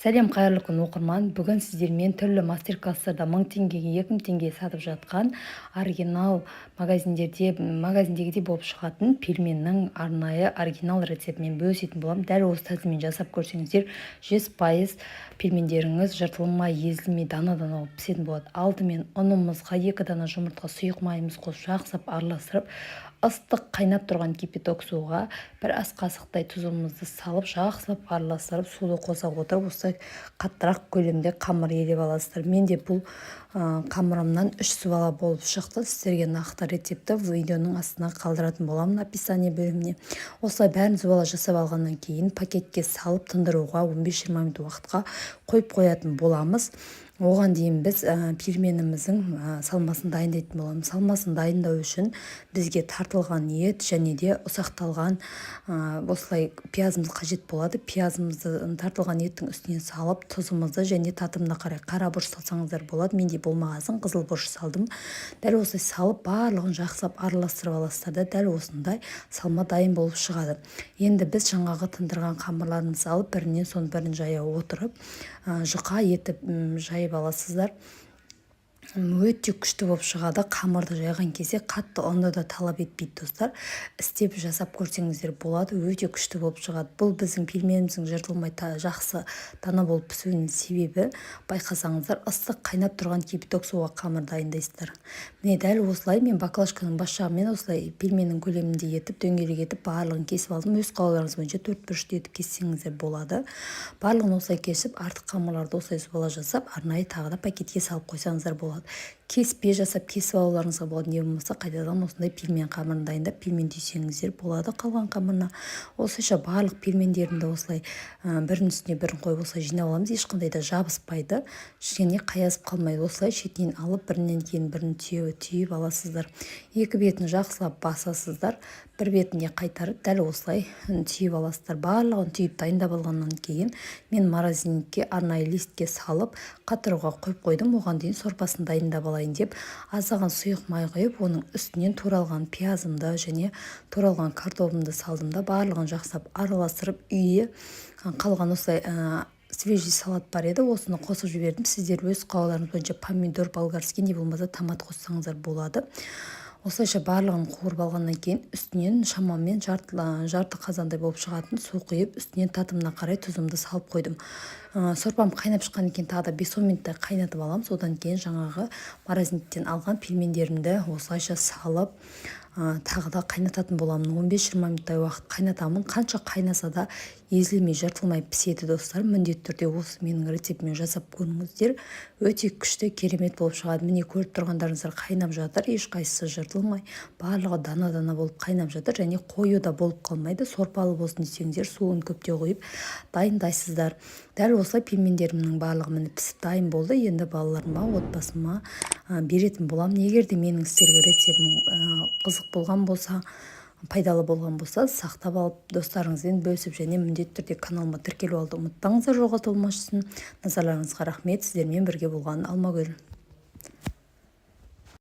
Сәлем, қайырлы күн, оқырман! Бүгін сіздермен түрлі мастер-класстарда 1000 теңгеге, 2000 теңгеге сатып жатқан, оригинал магазиндерде, магазиндегідей болып шығатын пельменнің арнайы оригинал рецептімен бөлісетін боламын. Дәл осы тәсілмен жасап көрсеңіздер, 100% пельмендеріңіз жыртылмай, езілмей, дана дана болып пісетін болады. Алдымен ұнымызға екі дана жұмыртқа, сұйық майымыз қосып, жақсылап араластырып, ыстық қайнап тұрған кипяток суға бір ас қасықтай тұзымызды салып, жақсылап араластырып, суды қоса отырып, осылай қаттырақ көлемде қамыр илеп аласыздар. Менде бұл қамырымнан үш субала болып шықты. Сіздерге нақты рецептті видеоның астына қалдыратын боламын, описание бөліміне. Осылай бәрін субала жасап алғаннан кейін пакетке салып, тындыруға 15-20 минут уақытқа қойып қоятын боламыз. Оған дейін біз пельменіміздің салмасын дайындайтын боламыз. Салмасын дайындау үшін бізге тартылған ет және де ұсақталған осылай пиязымыз қажет болады. Пиязымызды тартылған еттің үстіне салып, тұзымызды және татымына қарай қара бұрыш салсаңыздар болады. Менде болмаған соң, қызыл бұрыш салдым. Дәл осылай салып, барлығын жақсылап араластырып аласыздар да, дәл осындай салма дайын болып шығады. Енді біз жаңағы тындырған қамырларымызды алып, бірінен соң бірін жая отырып, жұқа етіп жайып аласыздар. Өте күшті болып шығады. Қамырды жайған кезде қатты ұнды да талап етпейді, достар. Істеп, жасап көрсеңіздер болады, өте күшті болып шығады. Бұл біздің пельменіміздің жыртылмай, жақсы дана болып пісуінің себебі, байқасаңыздар, ыстық қайнап тұрған кипяток суға қамыр дайындайсыздар. Міне, дәл осылай мен баклажканың бас жағымен осылай пельменнің көлемінде етіп, дөңгелек етіп барлығын кесіп алдым. Өз қалауларыңыз бойынша төрт бұрышты етіп кессеңіздер болады. Барлығын осылай кесіп, артық қамырларды осылай субала жасап, арнайы тағы да пакетке салып қойсаңыздар болады. Кеспе жасап, кесіп алуларыңызға болады, не болмаса қайтадан осындай пельмен қамырын дайындап, пельмен түйсеңіздер болады қалған қамырына. Осылайша барлық пельмендерімді осылай бірінің үстіне бірін қойып, осылай жинап аламыз. Ешқандай да жабыспайды және қаязып қалмайды. Осылай шетінен алып, бірінен кейін бірін түйіп аласыздар. Екі бетін жақсылап басасыздар, бір бетіне қайтарып, дәл осылай түйіп аласыздар. Барлығын түйіп, дайындап алғаннан кейін мен морозильникке арнайы листке салып, қатыруға қойып қойдым. Оған дейін сорпасын дайындап алайын деп, аздаған сұйық май құйып, оның үстінен туралған пиязымды және туралған картогымды салдым да, барлығын жақсылап араластырып, үйде қалған осылай свежий салат бар еді, осыны қосып жібердім. Сіздер өз қалауларыңыз бойынша помидор болгарский, не болмаса томат қоссаңыздар болады. Осылайша барлығын қуырып алғаннан кейін үстінен шамамен жарты қазандай болып шығатын су құйып, үстінен татымына қарай тұзымды салып қойдым. Сорпам қайнап шыққаннан кейін тағы да 5-10 минуттай қайнатып аламын. Содан кейін жаңағы морозильниктен алған пельмендерімді осылайша салып, тағы да қайнататын боламын. 15-20 минуттай уақыт қайнатамын. Қанша қайнаса да, езілмей, жыртылмай піседі. Достар, міндетті түрде осы менің рецептіммен жасап көріңіздер, өте күшті, керемет болып шығады. Міне, көріп тұрғандарыңыздар, қайнап жатыр. Ешқайсысы жыртылмай, барлығы дана дана болып қайнап жатыр және қою да болып қалмайды. Сорпалы болсын десеңіздер, суын көптеу құйып дайындайсыздар. Дәл осылай пельмендерімнің барлығы, міне, пісіп дайын болды. Енді балаларыма, отбасыма беретін боламын. Егер де менің сіздерге рецептім қызық болған болса, пайдалы болған болса, сақтап алып, достарыңызбен бөлісіп және міндетті түрде каналыма тіркеліп алуды ұмытпаңыздар, жоғалтып алмас үшін. Назарларыңызға рахмет! Сіздермен бірге болған Алмагүл.